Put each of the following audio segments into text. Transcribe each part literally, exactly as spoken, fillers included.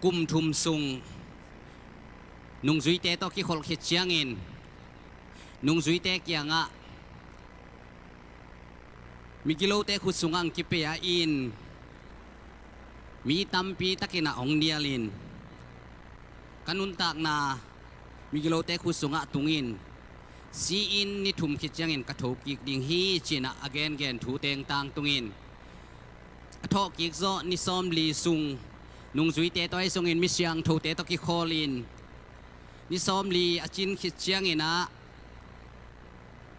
Kum thum sung nungzuite tawh kikholh khit ciangin nungzuite kiangah migilote khut sungah ang kipia in mi tampi takin ah hong nialin ka nuntakna migilote khut sungah tungin si-in ni thum khit ciangin ka thokik ding hi ci-in ah a gengen thu teng tangtungin a thawhkik zawh ni sawmli sung nungzuite tawh ahi zongin mi siangthote tawh kikhawlin ni sawmli a cin khit ciangin ah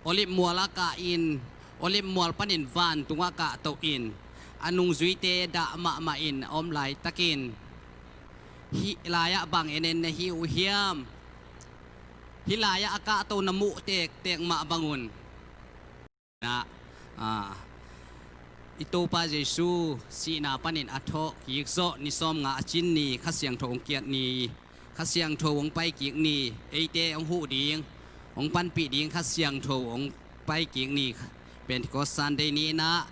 Olive mual ah kah in Olive mual panin vantungah kahto in a nungzuite dah mahmah in a om laitakin hih lai-ah bang en en na hi uh hiam? Hih lai-ah a kahto na muh tektek mah bangun na, ah, i Topa Jesu sihna panin a thawhkik zawh ni sawmnga a cin ni Kha Siangtho hong kiat ni, Kha Siangtho hong paikik ni, eite hong huh ding hong panpih ding Kha Siangtho hong paikik ni Pentecost Sunday ni-in ah